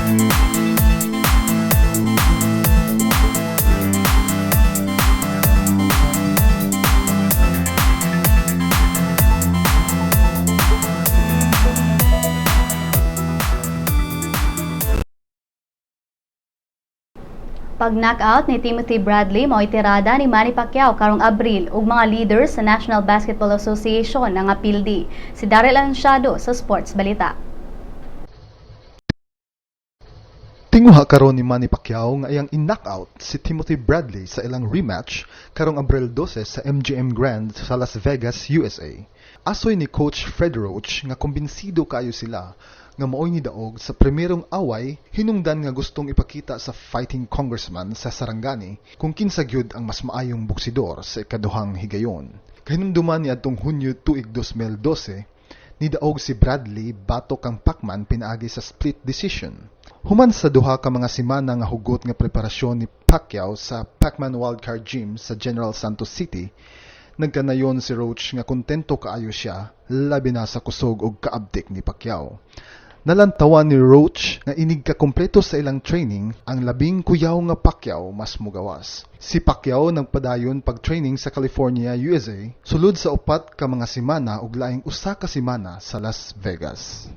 Pag knockout ni Timothy Bradley, mao'y tirada ni Manny Pacquiao karong Abril ug mga leaders sa National Basketball Association nangapildi. Si Daryl Anunciado sa Sports Balita. Tinguha karon ni Manny Pacquiao nga iyang in-knockout si Timothy Bradley sa ilang rematch karong Abril 12 sa MGM Grand sa Las Vegas, USA. Asoy ni Coach Freddie Roach nga kumbinsido kaayo sila nga maoy nidaog sa primerong away, hinungdan nga gustong ipakita sa fighting congressman sa Sarangani kung kinsa gyud ang mas maayong boksidor sa ikaduhang higayon. Kahinumduman, niadtong Hunyo tuig 2012, nidaog si Bradley batok kang Pacman pinaagi sa split decision. Human sa duha ka mga semana nga hugot nga preparasyon ni Pacquiao sa Pacman Wildcard Gym sa General Santos City, nagkanayon si Roach nga kontento kaayo siya, labi na sa kusog ug kaabtik ni Pacquiao. Nalantawan ni Roach nga inig kakumpleto sa ilang training, ang labing kuyaw nga Pacquiao mas mugawas. Si Pacquiao nagpadayon pag-training sa California, USA, sulod sa 4 ka mga semana ug laing 1 ka semana sa Las Vegas.